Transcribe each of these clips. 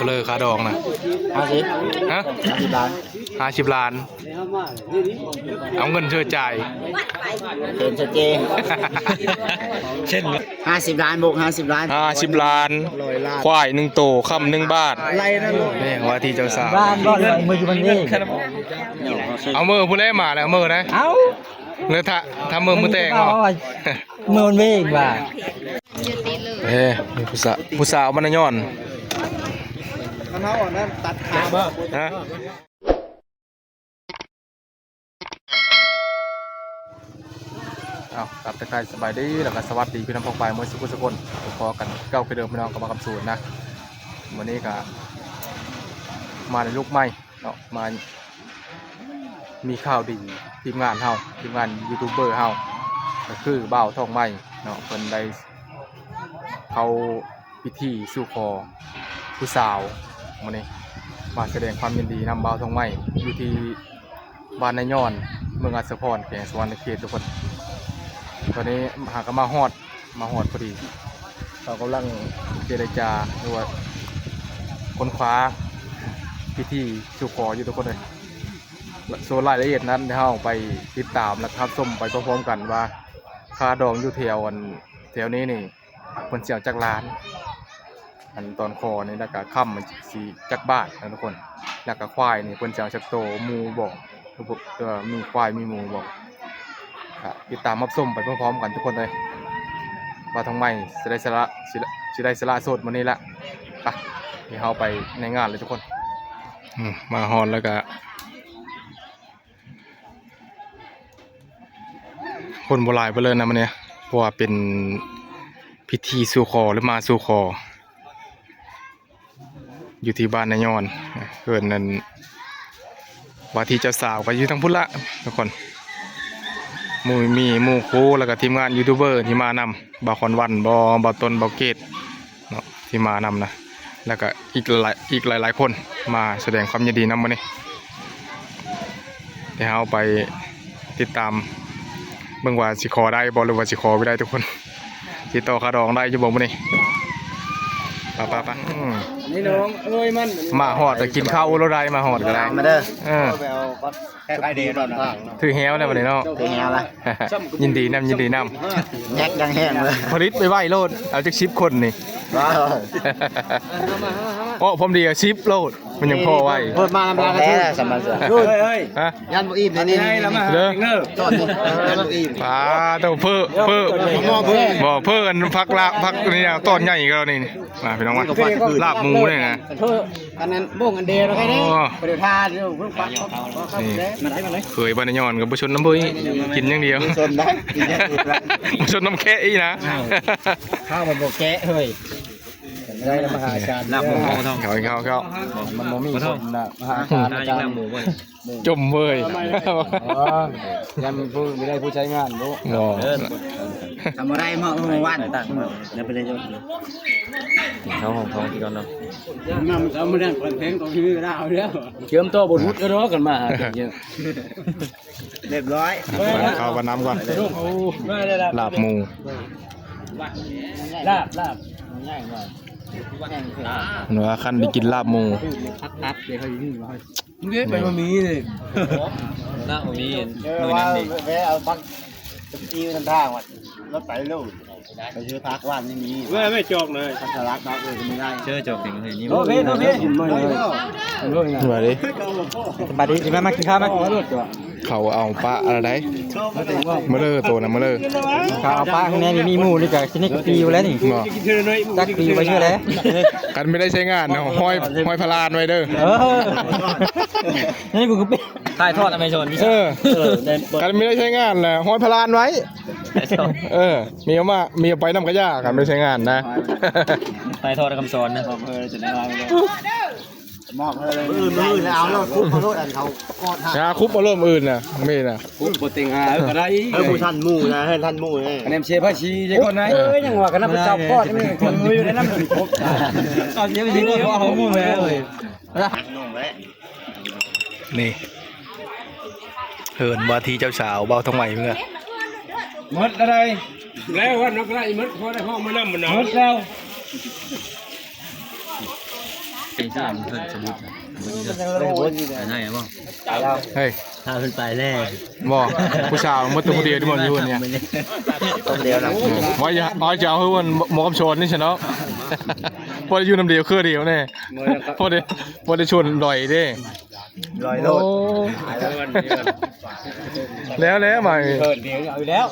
ກະເລີຄ່າດອງນະ ຫ້າສິບ ຮະ ຫ້າສິບລ້ານ ຫ້າສິບລ້ານ ເອົາເງິນເຊີຈ່າຍ ເຊີນເຊີເຈ ເຊັ່ນ ຫ້າສິບລ້ານ ບົກ ຫ້າສິບລ້ານ ຫ້າສິບລ້ານ ຮ້ອຍລ້ານ ຄວາຍໜຶ່ງໂຕ ຄຳໜຶ່ງບາດ ໄລ່ນັ້ນ ນີ້ວ່າທີ່ເຈົ້າສາວ ບ້ານ ບ່ອນເມືອງຢູ່ມັນເອງ ເອົາເມີຜູ້ໃດມາແລ້ວເມີນະ ເອົາ ຫຼືຖ້າ ຖ້າເມີມື້ແຕ່ງເນາະ ເມືອງມັນເອງວ່າ ເອີ ມີຜູ້ສາວ ຜູ້ສາວບ້ານນາຍອນ ຄັນເຮົາອັນນັ້ນຕັດຂາ ຮະ ເອົາ ກາບທັກທາຍສະບາຍດີ ແລ້ວກໍສະຫວັດດີພີ່ນ້ອງປ້ອງປາຍໝົດສູ່ຜູ້ສູ່ຄົນ ພົບພໍ້ກັນຄືເກົ່າຄືເດີມ ພີ່ນ້ອງກໍມາກັບສູນນະ ມື້ນີ້ກໍມາໃນລຸກໃໝ່ ເນາະ ມາມີຂ່າວດີ ທີມງານເຮົາ ທີມງານຢູທູບເບີເຮົາ ກໍຄືບ່າວທອງໃໝ່ເນາະ ເພິ່ນໄດ້ເຂົ້າພິທີສູ່ຂໍຜູ້ສາວ ມື້ນີ້ມາສະແດງຄວາມຍິນດີນຳບ່າວທອງໃໝ່ ຢູ່ທີ່ບ້ານນາຍອນ ເມືອງອັດສະພອນ ແຂວງສະຫວັນນະເຂດ ທຸກຄົນ ຕອນນີ້ຫາກໍມາຮອດ ມາຮອດພໍດີ ເຂົາກຳລັງເຈລະຈາ ຫຼືວ່າຄົ້ນຄວ້າພິທີສູ່ຂໍຢູ່ ທຸກຄົນເອີຍ ສ່ວນລາຍລະອຽດນັ້ນ ເຮົາໄປຕິດຕາມ ແລະ ຮັບຊົມໄປພ້ອມໆກັນວ່າ ຄ່າດອງຢູ່ແຖວ ອັນ ແຖວນີ້ນີ້ ເພິ່ນຊິເອົາຈັກລ້ານ ອັນຕອນຂໍນີ້ ແລ້ວກະຄຳມັນຊິຈັກບາດນະທຸກຄົນ ແລ້ວກະຄວາຍນີ້ເພິ່ນຊິເອົາຈັກໂຕ ໝູ່ບໍ່ ຫຼືວ່າມີຄວາຍມີໝູ່ບໍ່ ກະຕິດຕາມຮັບຊົມໄປພ້ອມໆກັນທຸກຄົນເອີຍ ວ່າທາງໃໝ່ຊິໄດ້ສະຫຼະ ຊິ ຊິໄດ້ສະຫຼະໂສດມື້ນີ້ລະ ໄປ ດຽວເຮົາໄປໃນງານເລີຍທຸກຄົນ ອືມ ມາຮອດແລ້ວກະ ຄົນບໍ່ຫຼາຍປານໃດນະມື້ນີ້ ເພາະວ່າເປັນພິທີສູ່ຂໍ ຫຼືມາສູ່ຂໍ ຢູ່ທີ່ບ້ານນາຍອນ ເອີ້ນນັ້ນ ວ່າທີ່ເຈົ້າສາວກໍຢູ່ທາງພຸ້ນລະທຸກຄົນ ໝູ່ມີໝູ່ຄູ່ ແລ້ວກໍທີມງານຢູທູບເບີທີ່ມານຳ ບ່າວຄອນວັນບໍ ບ່າວຕົ້ນ ບ່າວເກດ ເນາະ ທີ່ມານຳນະ ແລ້ວກະອີກຫຼາຍ ອີກຫຼາຍໆຄົນມາສະແດງຄວາມຍິນດີນຳມື້ນີ້ ດຽວເຮົາໄປຕິດຕາມເບິ່ງວ່າຊິຂໍໄດ້ບໍ່ ຫຼືວ່າຊິຂໍບໍ່ໄດ້ທຸກຄົນ ຕິດຕໍ່ຄ່າດອງໄດ້ຢູ່ບໍ່ມື້ນີ້ ໄປໆໆ ອືມ ນີ້ນ້ອງເອີຍ ມັນ ມາຮອດກໍກິນເຂົ້າໂລດໄດ້ ມາຮອດກໍໄດ້ ມາເດີ ເອີ ໄປເອົາ ຖືກແຮວແລ້ວບັດນີ້ເນາະ ຖືກແຮວລະ ຍິນດີນຳ ຍິນດີນຳ ແຮກດັງແຮງເລີຍ ຜະລິດໄວໆໂລດ ເອົາຈັກສິບຄົນນີ້ ວ້າວ ໂອ້ ພ້ອມດີກໍສິບໂລດ ມັນຍັງພໍໄວ ເພິ່ນມານຳລາວກໍຖືກ ຮະ ຢ້ານບໍ່ອີ່ມໃນນີ້ ເດີ ຕອນນີ້ ຢ້ານບໍ່ອີ່ມ ປາໂຕ ເພີ້ ເພີ້ ບໍ່ ເພີ້ ອັນຜັກລາ ຜັກນີ້ຕອນໃຫຍ່ກວ່ານີ້ ມາພີ່ນ້ອງມາ ລາບໝູນີ້ນະ ອັນນັ້ນໂມງອັນເດລະໄປເດ້ ໂອ້ ບໍ່ໄດ້ທານຢູ່ ນີ້ ເຄີຍບ້ານນາຍອນກໍບໍ່ຊົນນຳເບີ ກິນຢ່າງດຽວ ບໍ່ຊົນນຳແຄະອີກນະ ຂ້າວມັນບໍ່ແຄະເຮີ້ຍ ໄດ້ມະຫາຈານ ລາບໝູເຮົາ ເຂົ້າ ເຂົ້າ ເຂົ້າ ມັນບໍ່ມີຄົນນະ ມະຫາຈານ ລາບໝູ ຈົມເວີຍ ອໍ ຍັງຜູ້ ມີໄດ້ຜູ້ໃຊ້ງານບໍ່ ບໍ່ ທຳບໍ່ໄດ້ເມາະມື້ວານ ແລ້ວໄປເລີຍ ເຮົາຫ້ອງທ້ອງທີ່ກ່ອນເນາະ ນຳເອົາມາແລ້ວ ເພງກໍຄືລາວແລ້ວ ເຈີມຕໍ່ບໍ່ຫຼຸດເດີ ກັນມາຫາກັນເຍອະ ຮຽບຮ້ອຍ ເຂົ້າກັນນຳກ່ອນ ໂອ້ ລາບໝູ ລາບ ລາບ ເພິ່ນວ່າຄັນໄດ້ກິນລາບໝູ ພັກຕັດເດ ເຮົາຢູ່ນີ້ ເດ້ ໄປບໍ່ມີນີ້ ນະບໍ່ມີ ເອີ ມື້ນັ້ນນີ້ ແວ່ເອົາຜັກ ຕະກີ້ນຳທາງວ່າ ລົດໄປໂລດ ໄປຊື້ຜັກວານນີ້ມີ ແວ່ ແວ່ຈອກນະ ຜັກສະຫຼັດເນາະ ເອີ ກໍມີໄດ້ ເຈີຈອກເຕັງເຮີ້ຍ ນີ້ ໂອເຄ ໂອເຄ ມາເລີຍ ສະບາຍດີ ຊິມາ ມາກິນເຂົ້າ ມາ ເຂົາເອົາປາອັນໃດ ມາເລີໂຕນະ ມາເລີ ເຂົາເອົາປາຂ້າງໃນນີ້ ມີໝູ່ນີ້ກໍຊິໄດ້ປີຢູ່ແລ້ວນີ້ ບໍ່ ຈັກປີໄປເຊື່ອແລ້ວ ຄັນໄດ້ໃຊ້ງານນະ ຫ້ອຍ ຫ້ອຍພະລານໄວ້ເດີ ເອີ ນີ້ກູກໍ ຖ່າຍທອດອາເມຊອນ ເອີ ເອີ ຄັນມີໄດ້ໃຊ້ງານລະ ຫ້ອຍພະລານໄວ້ ເອີ ມີເອົາມາ ມີເອົາໄປນຳກະຢ່າ ຄັນໄດ້ໃຊ້ງານນະ ຖ່າຍທອດຄຳສອນນະ ມອບເລີຍ ມື້ອື່ນ ມື້ອື່ນເອົາໂລດ ຄຸບເອົາໂລດ ອັນເຂົາກອດຫາ ຫາຄຸບເອົາໂລດມື້ອື່ນນະ ມີນະ ຄຸບບໍ່ເຕັງຫາກໍໄດ້ ເອີ ຜູ້ທັນໝູ່ນະ ໃຫ້ທັນໝູ່ນະ ຄະແນນເຊພາສີເດ້ຄົນນະ ເອີ ຍັງວ່າກັນນະ ເພິ່ນເຈົ້າກອດນີ້ ຄົນມືຢູ່ໃນນັ້ນ ເອົາເສຍພາສີບໍ່ເອົາໝູ່ແລ້ວ ນີ້ ເຮືອນວ່າທີ່ເຈົ້າສາວ ບ່າວທອງໃໝ່ເພິ່ນ ໝົດແລ້ວໃດ ແລ້ວວັນນັ້ນກໍໄດ້ໝົດ ພໍໄດ້ຫ້ອງມານຳມັນນະ ໝົດແລ້ວ ເ ເປັນສາມເພິ່ນສະບຸດນະ ໄດ້ບໍ່? ເຮີ້ຍ ຖ້າເພິ່ນໄປແລ້ວ ບໍ່ ຜູ້ສາວໝົດແຕ່ຜູ້ດຽວທີ່ບໍ່ຢູ່ນີ້ ຄົນດຽວນະ ວ່າຈະ ວ່າຈະເອົາຄືໝໍຄຳສອນນີ້ຊະເນາະ ບໍ່ໄດ້ຢູ່ນຳດຽວເຄືອດຽວແນ່ ບໍ່ໄດ້ ບໍ່ໄດ້ຊົນດອຍເດ້ ລອຍໂລດ ໂອ້ ແລ້ວ ແລ້ວ ມາ ເອີ ດຽວເອົາອີກແລ້ວ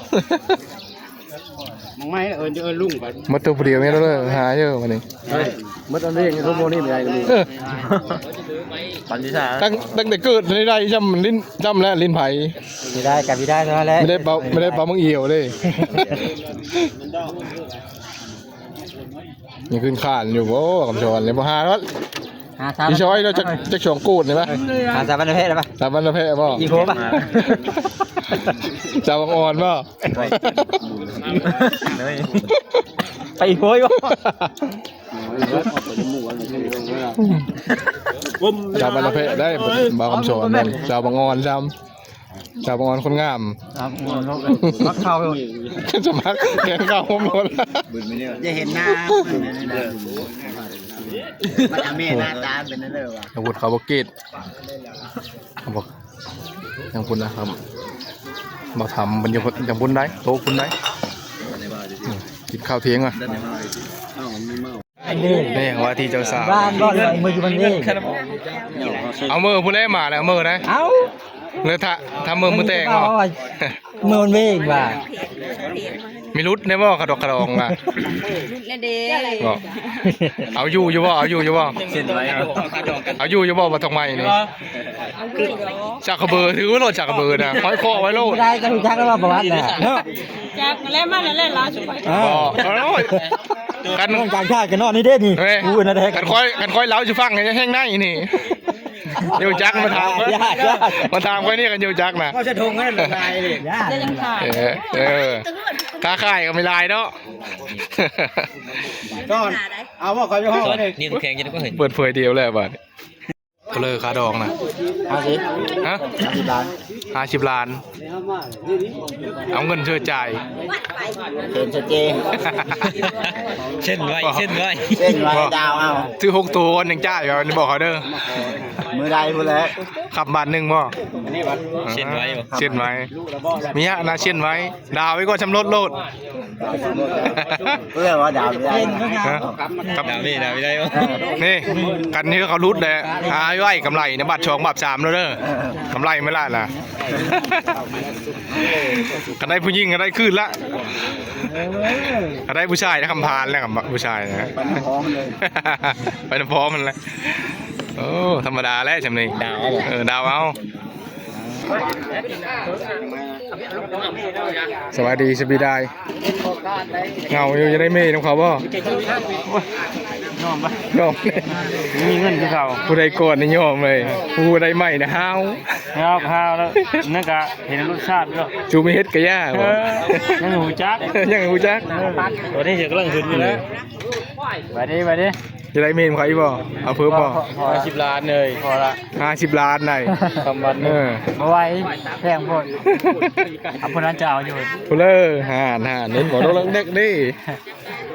ມັນໄມ້ເອີ້ນ ເອີ້ນລຸງໄປ ໝົດຕົວຜູ້ດຽວແມ່ນເດີ ຫາເດີບັດນີ້ ໝົດອັນນີ້ ໂທໂມນີ້ໄດ້ ເອີ ປັນທີ່ສາ ຕັ້ງ ຕັ້ງແຕ່ເກີດໄດ້ ໄດ້ຊ້ຳ ຫຼິ້ນຊ້ຳແລ້ວ ຫຼິ້ນໄຜ ຊິໄດ້ກະຊິໄດ້ເທົ່ານັ້ນແຫຼະ ໄມ່ໄດ້ເປົ່າ ໄມ່ໄດ້ເປົ່າມັງອຽວເດ້ ຍັງຂຶ້ນຄານຢູ່ບໍ່ ຄຳສອນນີ້ບໍ່ຫາແລ້ວ ຫາສາມ ອີຊອຍເນາະ ຈັກ ຈັກສອງໂກດນີ້ປະ ຫາສາມພັນແພະໄດ້ປະ ສາມພັນແພະບໍ່ ອີໂພປະ ສາວບັງອອນບໍ່ ໄປອີໂພຢູ່ ສາມພັນແພະໄດ້ ບ່າວຄຳສອນນັ້ນ ສາວບັງອອນຊ້ຳ ສາວບັງອອນຄົນງາມ ສາວບັງອອນເນາະ ມັກເຂົ້າ ສະໝັກແກງເຂົ້າໂຮມໂລດ ຢ່າເຫັນໜ້າ ມັນແມ່ໜ້າຕາເປັນແນວໃດວະ ອາວຸດເຂົາບໍ່ເກດ ເຂົາບໍ່ ທາງພຸ້ນນະ ທຳ ບໍ່ທຳ ມັນຢູ່ທາງພຸ້ນໄດ໋ ໂຕະພຸ້ນໄດ໋ ອືມ ກິນເຂົ້າທ່ຽງອ່ະ. ນີ້ວ່າທີ່ເຈົ້າສາວ ບ້ານບໍ່ ຫຼືວ່າເມືອຢູ່ບ້ານເວງ ເອົາເມືອພຸ້ນແຫຼະ ມາແລ້ວເມືອໄດ໋ ເອົ້າ ແລ້ວຖ້າ ຖ້າເມືອມື້ແຕ່ງເນາະ ເມືອວັນເວງວ່າ ມີຫຼຸດແດ່ບໍ່ ຂະດອກຂະດອງນະ ຫຼຸດແດ່ເດ້ ເອົາຢູ່ຢູ່ບໍ່ ເອົາຢູ່ຢູ່ບໍ່ ເສັ້ນໄວ້ ເອົາຢູ່ຢູ່ບໍ່ ບັດທອງໃໝ່ນີ້ ຈັກກະເບີ ຖືໂລດຈັກກະເບີນະ ຫ້ອຍຄໍໄວ້ໂລດ ໄດ້ກໍຮູ້ຈັກແລ້ວວ່າປະຫວັດນະ ເນາະ ຈັກແລ້ວ ມາແລ້ວ ລາວຊິໄປ ບໍ່ ຄັນ ການຊາດກັນເນາະ ນີ້ເດ້ນີ້ ເອີ ກູນະເດ້ ຄັນຂ້ອຍ ຄັນຂ້ອຍເລົ່າຊິຟັງແຮງໃນນີ້ ຢູ່ຈັກ ມາຖາມ ມາຖາມຂ້ອຍນີ້ ຄັນຢູ່ຈັກນະ ເວົ້າສະທົງນັ້ນຫຼາຍເດ້ ເອີ ເອີ ຄ້າຂາຍກໍມີຫຼາຍເນາະ ກ່ອນ ເອົາບໍ່ ຂ້ອຍຢູ່ຫ້ອງນີ້ ນີ້ແຂງຢູ່ ເປີດເຜີຍດຽວແລ້ວບາດນີ້ ເທົ່າໃດຄ່າດອງນະ ຫ້າສິບ ຮະ ຫ້າສິບລ້ານ ຫ້າສິບລ້ານ ເອົາເງິນເຊີຈ່າຍ ເຊັນເຊັນເຈ ເຊັນໄວ້ ເຊັນໄວ້ ເຊັນໄວ້ ດາວເອົາ ຖືກຫົກໂຕກ່ອນຍັງຈ່າຍ ເອົານີ້ບອກເຂົາເດີ ມື້ໃດພຸ້ນແຫຼະ ຂັບບາດໜຶ່ງບໍ່ ເຊັນໄວ້ ເຊັນໄວ້ ມີຫະນະ ເຊັນໄວ້ ດາວໄວ້ກ່ອນ ຊຳລົດໂລດ ເອີ ວ່າດາວໄດ້ ຮະ ດາວນີ້ ດາວນີ້ໄດ້ ນີ້ ກັນເຮົາຫຼຸດແຫຼະ ຫາໄວ້ກຳໄລນະ ບາດສອງບາດສາມແລ້ວເດີ ກຳໄລມື້ລະນະ ຄັນໄດ້ຜູ້ຍິງກໍໄດ້ຄືນລະ ຄັນໄດ້ຜູ້ຊາຍນະ ຄຳພານແລ້ວ ຄຳ ຜູ້ຊາຍນະ ໄປນຳພ້ອມມັນເລີຍ ໄປນຳພ້ອມມັນແຫຼະ ໂອ້ ທຳມະດາແຫຼະ ຊ່ຳນີ້ ດາວເອົາ ເອີ ດາວເອົາ. ສະບາຍດີ ສະບີດາຍ ເຫງົາຢູ່ ຢາກໄດ້ເມນຳເຂົາບໍ່? ຍອມປະ? ຍອມ ມີເງິນຄືເກົ່າ ຜູ້ໃດກ່ອນນີ້ຍອມເລີຍ ຜູ້ໃດໃໝ່ນະຫ້າວ ຫ້າວ ຫ້າວແລ້ວ ນັ້ນກະເຫັນລົດຊາດຢູ່ ຈູມີເຮັດກະຢ່າ ເອີ ຍັງຮູ້ຈັກ ຍັງຮູ້ຈັກ ເອີ ຕອນນີ້ກຳລັງຂຶ້ນຢູ່ແລ້ວ ໄປເດ້ ໄປເດ້. ຈະໄດ້ເມນເຂົາອີກບໍ່? ເອົາເພີ່ມບໍ່? ຫ້າສິບລ້ານເລີຍ ພໍລະ ຫ້າສິບລ້ານໄດ໋ ຄຳວັນ ເອີ ບໍ່ໄຫວ ແພງໂພດ ເອົາຜູ້ນັ້ນຈະເອົາຢູ່ ພຸ້ນເລີຍ ຫານ ຫານ ເຫັນບໍ່ ດອກເລັກໆເດ້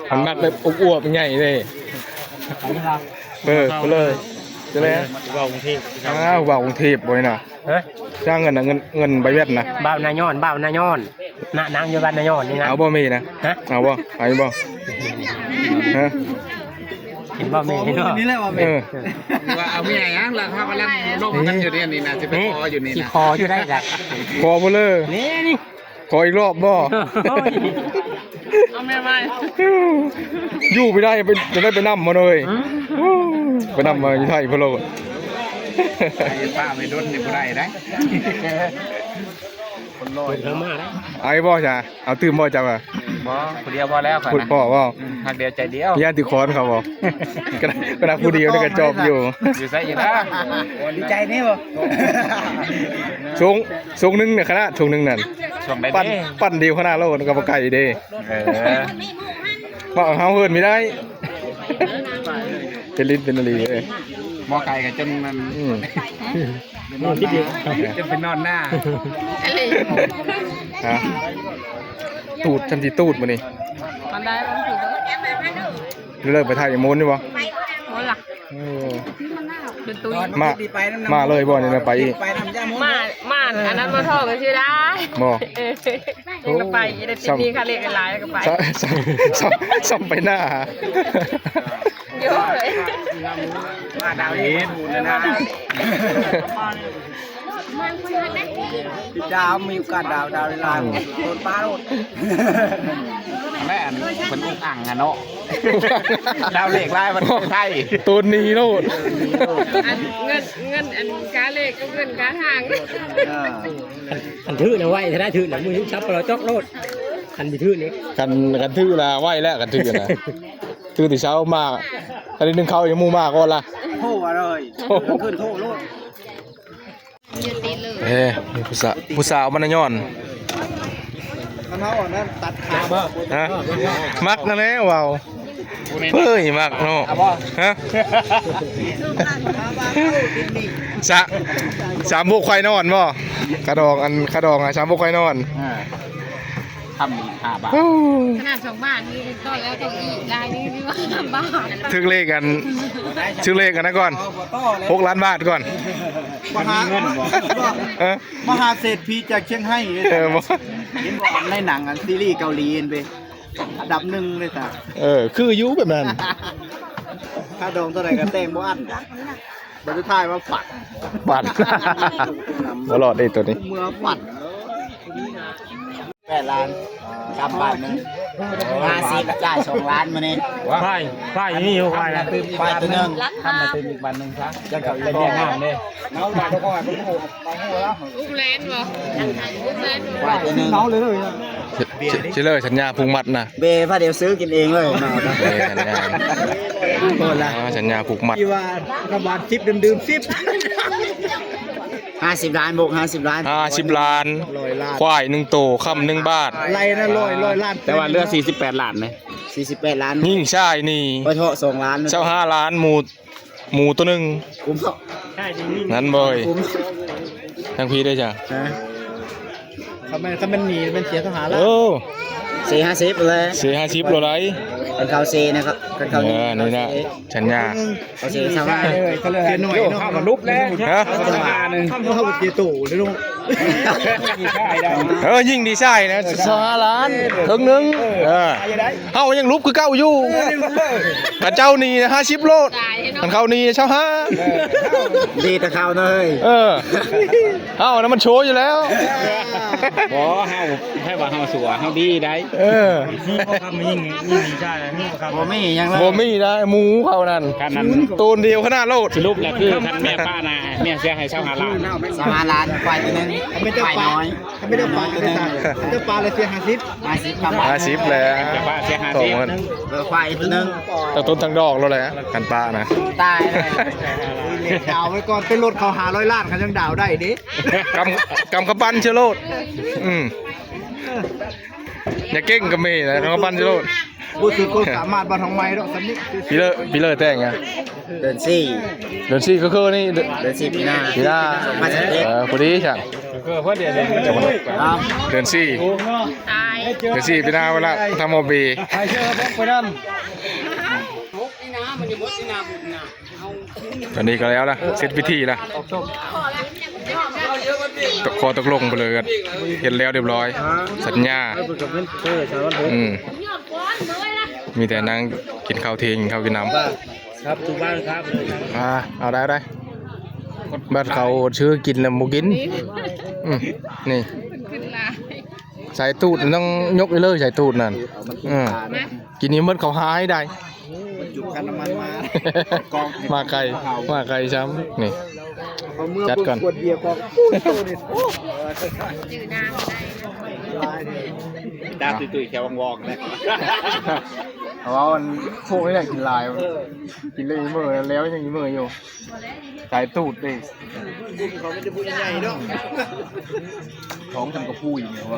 ມັນມັກແບບອວບໆໃຫຍ່ເດ້ ເອີ ພຸ້ນເລີຍ ຈະແລ້ວ ເວົ້າກຸງເທບ ອ້າວ ເວົ້າກຸງເທບບໍ່ນີ້ນະ ຮະ ຈ້າງເງິນນະ ເງິນ ເງິນໃບແວັດນະ ບ່າວນາຍອນ ບ່າວນາຍອນ ນະ ນາງຢູ່ບ້ານນາຍອນນີ້ນະ ເອົາບໍ່ເມນະ? ຮະ ເອົາບໍ່? ເອົາຢູ່ບໍ່? ຮະ ເຫັນບໍ່ເມນເນາະ? ນີ້ແຫຼະວ່າເມ ເອີ ວ່າເອົາເມຍຫຍັງລະ ເຮົາກຳລັງລົມກັນຢູ່ນີ້ ນີ້ນະ ຊິໄປຂໍຢູ່ນີ້ນະ ຊິຂໍຢູ່ໄດ້ລະ ຂໍບໍ່ເລີຍ ນີ້ ນີ້ ຂໍອີກລອບບໍ່? ໂອ້ຍ ເອົາແມ່ໃໝ່ ຢູ່ບໍ່ໄດ້ ໄປ ຈະໄດ້ໄປນຳມາເລີຍ ໄປນຳມາຢູ່ໄທພຸ້ນໂລດ ໄປປ້າໄປດົນນີ້ບໍ່ໄດ້ໄດ໋. ຄົນລອຍເນາະ ເອົາບໍ່ຊະ? ເອົາຕື່ມບໍ່ເຈົ້າ? ບໍ່ ຜູ້ດຽວພໍແລ້ວຂ້ອຍນະ ຜູ້ພໍບໍ່? ອືມ ຮັກດຽວໃຈດຽວ ຢ້ານຖືກຄ້ອນເຂົາບໍ່? ຂະໜາດ ຂະໜາດຜູ້ດຽວນີ້ກະຈອບຢູ່ ຢູ່ໃສອີກນະ? ດີໃຈນີ້ບໍ່? ຊົງ ຊົງໜຶ່ງນະ ຂະໜາດຊົງໜຶ່ງນັ້ນ ຊົງໄດ້ ປັ້ນ ເດ້ ປັ້ນດຽວຂະໜາດໂລດກະບໍ່ໄກເດ້ ເອີ ເວົ້າເຮົາເຮີນມີໄດ້ ເປັນຫຼິ້ນເປັນອີຫຼີເອີຍ ໝໍໄກ່ກໍຈົນມັນ ອືມ ຈົນໄປນອນໜ້າ ຮະ ຕູດ ຊັ້ນຊິຕູດມື້ນີ້ ມັນໄດ້ບໍ່? ເລີກໄປຖ່າຍອີໂມນຢູ່ບໍ່? ໂອ້ລະ ເອີ ເປັນຕຸ້ຍ ມາ ມາເລີຍບໍ່ນີ້ນະ ໄປອີກ ມາ ມາອັນນັ້ນມາທ້ອງຊື່ໄດ້ບໍ່? ເອີ ຍັງໄປອີກໄດ້ ມີຄ່າເລກຫຼາຍກໍໄປ ຊ້ຳ ຊ້ຳ ຊ້ຳໄປໜ້າ ໂອ້ຍ ມາດາວເຮັດບຸນນະ ດາວມີໂອກາດດາວ ດາວຫຼາຍ ໂດນປາໂລດ ແມ່ນເພິ່ນອຸກອັ່ງຫັ້ນເນາະ ດາວເລກຫຼາຍ ມັນໄທ ໂຕນໜີໂລດ ອັນເງິນ ເງິນອັນກາເລກກັບເງິນກາທາງ ເອີ ຄັນຖືກນະໄວ ຖ້າໄດ້ຖືກນະ ມືສັບປະຫຼໍຈອກໂລດ ຄັນມີຖືກນີ້ ຄັນ ຄັນຖືກລະໄວແລ້ວ ຄັນຖືກນະ ຕື່ນແຕ່ເຊົ້າມາ ຄັນໄດ້ໜຶ່ງເຂົ້າ ຍັງໝູ່ມາກ່ອນລະ ໂທວ່າເລີຍ ຂຶ້ນໂທໂລດ. ເອີ ມີຜູ້ສາວ ຜູ້ສາວມານະຍ້ອນ ຄັນເຮົາອັນນັ້ນຕັດຂາບໍ່? ຮະ ມັກຫັ້ນແຫຼະເວົ້າ ເຮີ້ຍ ມັກເນາະ ຮະ ສະ ສາມບົກໄຂນອນບໍ່? ຂະດອງ ອັນຂະດອງ ອາ ສາມບົກໄຂນອນ ອ່າ ທຳອີກຫ້າບາດ ຂະໜາດສອງບາດນີ້ ຕໍ່ແລ້ວຕ້ອງອີກລາຍໜຶ່ງ ຖືກເລກອັນ ຖືກເລກອັນນັ້ນກ່ອນ ຫົກລ້ານບາດກ່ອນ ມະຫາ ເງິນບໍ່? ເອີ ມະຫາເສດຖີຈາກຊຽງໄຮ້ ເອີ ບໍ່ ເຫັນບໍ່ ໃນໜັງອັນຊີຣີເກົາຫຼີຫັ້ນເດ້ ອັນດັບໜຶ່ງເດ້ຕາ ເອີ ຄືຢູ່ແບບນັ້ນ ຄ່າດອງເທົ່າໃດກໍແຕ່ງບໍ່ອັ້ນ ບັດສຸດທ້າຍມາປັດ ປັດ ບໍ່ລອດເດ້ໂຕນີ້ ເມືອປັດ ແປດລ້ານ ສາມບາດໜຶ່ງ ຫ້າສິບ ຈ່າຍສອງລ້ານມື້ນີ້ ຄວາຍ ຄວາຍນີ້ ຄວາຍນະ ຄວາຍໂຕໜຶ່ງ ຄັນມາຕື່ມອີກບາດໜຶ່ງຊະ ຈັ່ງເຂົາອີກ ເປັນວຽດນາມເດ້ ເອົາບາດກ່ອນ ອຸກແລນບໍ່? ອຸກແລນບໍ່? ຄວາຍໂຕໜຶ່ງ ເອົາເລີຍ ຊິເລີຍສັນຍາຜູກມັດນະ ເບພາດຽວຊື້ກິນເອງເລີຍ ເບສັນຍາ ໂທດລະ ອ່າ ສັນຍາຜູກມັດ ທີ່ວ່າກະບານສິບ ດື່ມສິບ ຫ້າສິບລ້ານ ບົກຫ້າສິບລ້ານ ຫ້າສິບລ້ານ ຮ້ອຍລ້ານ ຄວາຍໜຶ່ງໂຕ ຄຳໜຶ່ງບາດ ໄລ່ນະ ຮ້ອຍ ຮ້ອຍລ້ານ ແຕ່ວ່າເຫຼືອສີ່ສິບແປດລ້ານເດ້ ສີ່ສິບແປດລ້ານ ຍິງຊາຍນີ້ ຂ້ອຍເທາະສອງລ້ານ ຊາວຫ້າລ້ານ ໝູ ໝູໂຕໜຶ່ງ ກຸ້ມເນາະ ນັ້ນເວີຍ ກຸ້ມ ທາງພີ້ເດ້ຈ້າ ຮະ ຄັນແມ່ນ ຄັນແມ່ນໜີແມ່ນເສຍຊາວຫ້າລ້ານ ເອີ ເສຍຫ້າສິບເລີຍ ເສຍຫ້າສິບໂລດໃດ ຄັນເຂົາເສນະຄັບ ຄັນເຂົາ ເອີ ນີ້ນະ ສັນຍາ ເຂົາເສຊາວຫ້າ ເສໜ້ອຍເນາະ ເຮົາກໍຫຼຸບແລ້ວ ຮະ ເຮົາກໍເສໂຕເລີຍເນາະ ເອີ ຍິງດີຊາຍນະ ຊາວຫ້າລ້ານ ເຄິ່ງໜຶ່ງ ເອີ ເຮົາຍັງຫຼຸບຄືເກົ່າຢູ່ ເອີ ຄັນເຈົ້ານີ້ຫ້າສິບໂລດ ຄັນເຂົານີ້ຊາວຫ້າ ດີແຕ່ເຂົາເນາະເຮີ້ຍ ເອີ ເຮົານະມັນໂຊຢູ່ແລ້ວ ບໍ່ ເຮົາ ໃຜວ່າເຮົາຊົ່ວ ເຮົາດີໄດ໋ ເອີ ມີບໍ່ຄຳ ຍິງ ຍິງດີຊາຍ ມີບໍ່ຄຳ ບໍ່ມີຫຍັງເລີຍ ບໍ່ມີໄດ໋ ໝູເຂົານັ້ນ ຄັນນັ້ນ ໂຕນດຽວຂະໜາດໂລດ ສະຫຼຸບແລ້ວຄືຄັນແມ່ປ້ານະ ແມ່ເສຍໃຫ້ຊາວຫ້າລ້ານ ຊາວຫ້າລ້ານ ຄວາຍໂຕໜຶ່ງ ຄວາຍນ້ອຍ ຄັນແມ່ນເຈົ້າປາ ເຈົ້າປາລະເສຍຫ້າສິບ ຫ້າສິບ ຫ້າສິບແຫຼະ ຈະວ່າເສຍຫ້າສິບ ເອີ ຄວາຍໂຕໜຶ່ງ ທັງຕົ້ນທັງດອກໂລດແຫຼະ ຄັນປານະ ຕາຍເລີຍ ດາວໄວ້ກ່ອນ ເປັນລົດເຂົາຫ້າຮ້ອຍລ້ານ ເຂົາຍັງດາວໄດ້ເດ້ ກຳ ກຳກະປັ່ນເຊີໂລດ ອືມ ຢ່າເກັ່ງກະເມນະ ກຳກະປັ່ນເຊີໂລດ ບໍ່ສຸດຄວາມສາມາດບ້ານທອງໃໝ່ດອກ ສ່ຳນີ້ ປີເລີ ປີເລີແຕ່ງຫຍັງ? ເດືອນສີ່ ເດືອນສີ່ຄືໆນີ້ ເດືອນສີ່ປີໜ້າ ປີໜ້າ ສອງພັນຊາວເອັດ ເອີ ພໍດີຊັ້ນ ເດືອນສີ່ ເດືອນສີ່ປີໜ້າ ເວລາທຳໂອບີ ໄປເຊີເບິ່ງໄປນຳ ຕອນນີ້ກໍແລ້ວລະ ເສັດພິທີລະ ຂໍ້ຕົກລົງໄປເລີຍ ເຮັດແລ້ວຮຽບຮ້ອຍ ສັນຍາ ອືມ ມີແຕ່ນັ່ງກິນເຂົ້າທ່ຽງ ກິນເຂົ້າກິນນ້ຳ ຄັບ ທຸກບ້ານຄັບ ອ່າ ເອົາໄດ້ ເອົາໄດ້ ບັດເຂົາຊື້ກິນແລ້ວບໍ່ກິນ ອືມ ນີ້ ສາຍຕູດຕ້ອງຍົກໄປເລີຍ ສາຍຕູດນັ້ນ ເອີ ມາ ກິນນີ້ໝົດເຂົາຫາຍໄດ້ ຈຸກຄັນນ້ຳມັນມາ ມາໄກ ມາໄກຊ້ຳ ນີ້ ຈັດກ່ອນ ຂວດເບຍກ່ອນ ໂອ້ຍ ໂຕນີ້ ໂອ້ ຈື່ໜ້າບໍ່ໄດ້ ຕາຕຸ້ຍໆ ແຖວວອງໆ ເນາະ ເພາະວ່າມັນພວກນີ້ແຫຼະກິນຫຼາຍ ກິນເລີຍເມີ້ ແລ້ວຍັງອີເມີ້ຢູ່ ສາຍຕູດເດ້ ເຂົາມີແຕ່ຜູ້ໃຫຍ່ໆ ເນາະ ທ້ອງຈຳກະພຸ້ຍນີ້ວະ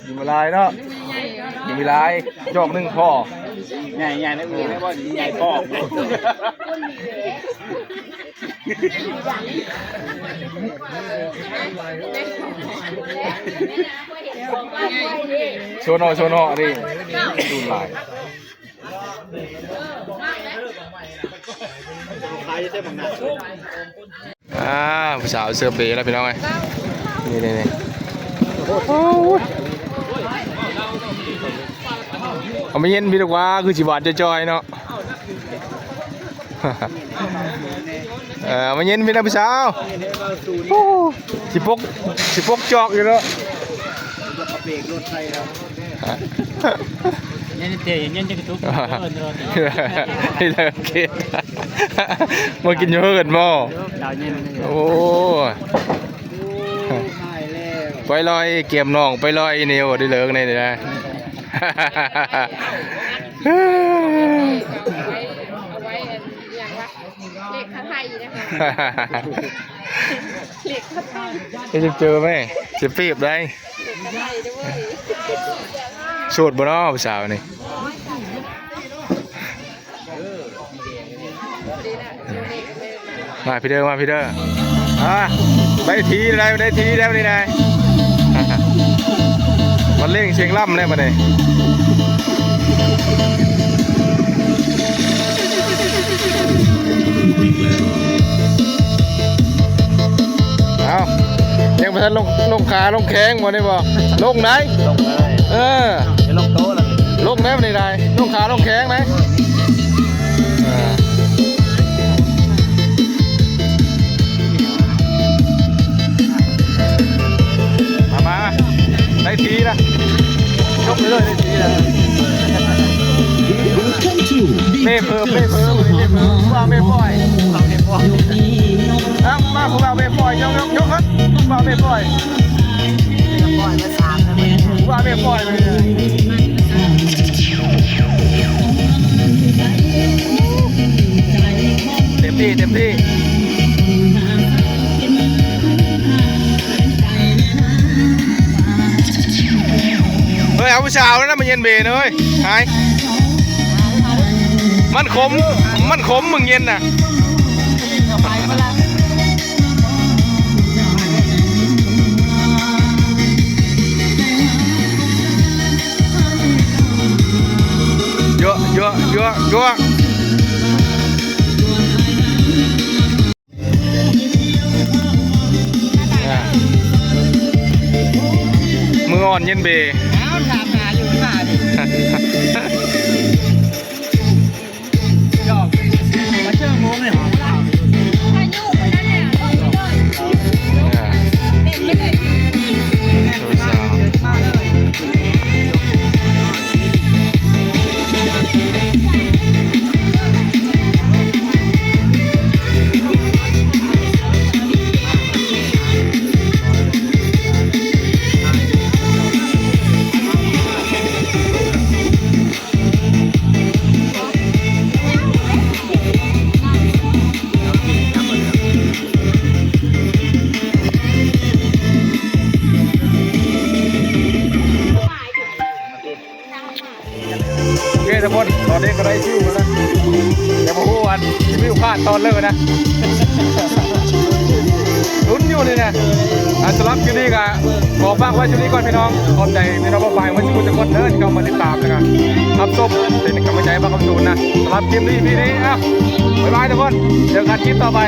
ກິນບໍ່ຫຼາຍເນາະ ກິນບໍ່ຫຼາຍ ຈອກໜຶ່ງພໍ ໃຫຍ່ໆ ໃນມືໃນບ່ອນໃຫຍ່ພໍ ໂຊເນາະ ໂຊເນາະ ນີ້ ດູຫຼາຍ. ອ່າ ຜູ້ສາວເສີບເປແລ້ວພີ່ນ້ອງເອີຍ ນີ້ໆໆ ໂອ້ຍ ເອົາມາເຢັນພີ່ດອກວ່າ ຄືຊິຫວານຈ່ອຍໆເນາະ. ເອີ ມາເຢັນພີ່ນະຜູ້ສາວ ໂອ້ ຊິປົກ ຊິປົກຈອກຢູ່ເນາະ ເບກລົດໃສ່ແລ້ວ ເຢັນເຕ ເຢັນຈັກກະຕຸກ ເອີ ເລີກເກມ ມາກິນຢູ່ເຮືອນບໍ່ ໂອ້ ໄປລອຍເກມນ້ອງ ໄປລອຍອີ່ນິວ ໄດ້ເລີກແນ່ນີ້ນະ. ເອົາໄວ້ ເອົາໄວ້ອັນຫຍັງວະ ເລກຄາໄທນະ ເລກຄາໄທ ເຮັດເຈີແມ່ ຊິປີບໄດ້ ເລກຄາໄທເດ້ອເວີຍ ໂສດບໍ່ເນາະຜູ້ສາວນີ້. ມາພີ່ເດີ ມາພີ່ເດີ ອ່າ ໄດ້ທີໄດ້ ໄດ້ທີແລ້ວນີ້ນາຍ ມັນເລັ່ງສຽງລຳແລ້ວບັດນີ້ ເອົາ ຍັງບໍ່ທັນລົງ ລົງຂາລົງແຂ້ງບໍ່ນີ້ບໍ່ ລົງໄດ໋ ລົງໄດ້ ເອີ ລົງໂຕແລ້ວ ລົງແລ້ວນີ້ໄດ໋ ລົງຂາລົງແຂ້ງໄດ໋ ເອີ ມາ ມາ ໄດ້ທີລະ ຍົກເລີຍ ໄດ້ທີລະ ເມເພີ່ມ ເມເພີ່ມ ເມເພີ່ມ ຜູ້ບ່າວເມປ່ອຍ ຜູ້ບ່າວເມປ່ອຍ ອ່ະ ມາຜູ້ບ່າວເມປ່ອຍ ຍົກ ຍົກ ຍົກ ຜູ້ບ່າວເມປ່ອຍ ຜູ້ບ່າວເມປ່ອຍ ເຕັມທີ່ ເຕັມທີ່ ເຮີ້ຍ ເອົາຜູ້ສາວນະ ມາເຢັນເບນະເຮີ້ຍ ຫາຍ ມັນຂົມ ມັນຂົມ ມຶງເຢັນນະ. ເຍາະ ເຍາະ ເຍາະ ເຍາະ. ມື້ອ່ອນເຢັນເບ ອ້າວ ຖາມຫາຢູ່ທີ່ບ້ານນີ້ ດອກ ມາເຈີໂມງນີ້ ພາຍຸມັນນັ້ນແຫຼະ ເຕັມໄປເລີຍ. ໂອເຄທຸກຄົນ ຕອນນີ້ກໍໄດ້ວິວແລ້ວນະ ແຕ່ບໍ່ຮູ້ວ່າຊິມີໂອກາດຕອນເລີກນະ ລຸ້ນຢູ່ນີ້ນະ. ອ່າ ສຳລັບຄລິບນີ້ກໍຂໍຝາກໄວ້ຊ່ຳນີ້ກ່ອນພີ່ນ້ອງ ຂອບໃຈພີ່ນ້ອງປ້ອງປາຍໝົດທຸກຄົນເດີ ທີ່ເຂົ້າມາຕິດຕາມ ແລ້ວກໍຮັບຊົມ ເປັນກຳລັງໃຈໃຫ້ບ່າວຄຳສູນນະ. ສຳລັບຄລິບນີ້ ອີພີນີ້ ອ່ະ ບາຍບາຍທຸກຄົນ ເຈີກັນຄລິບຕໍ່ໄປ.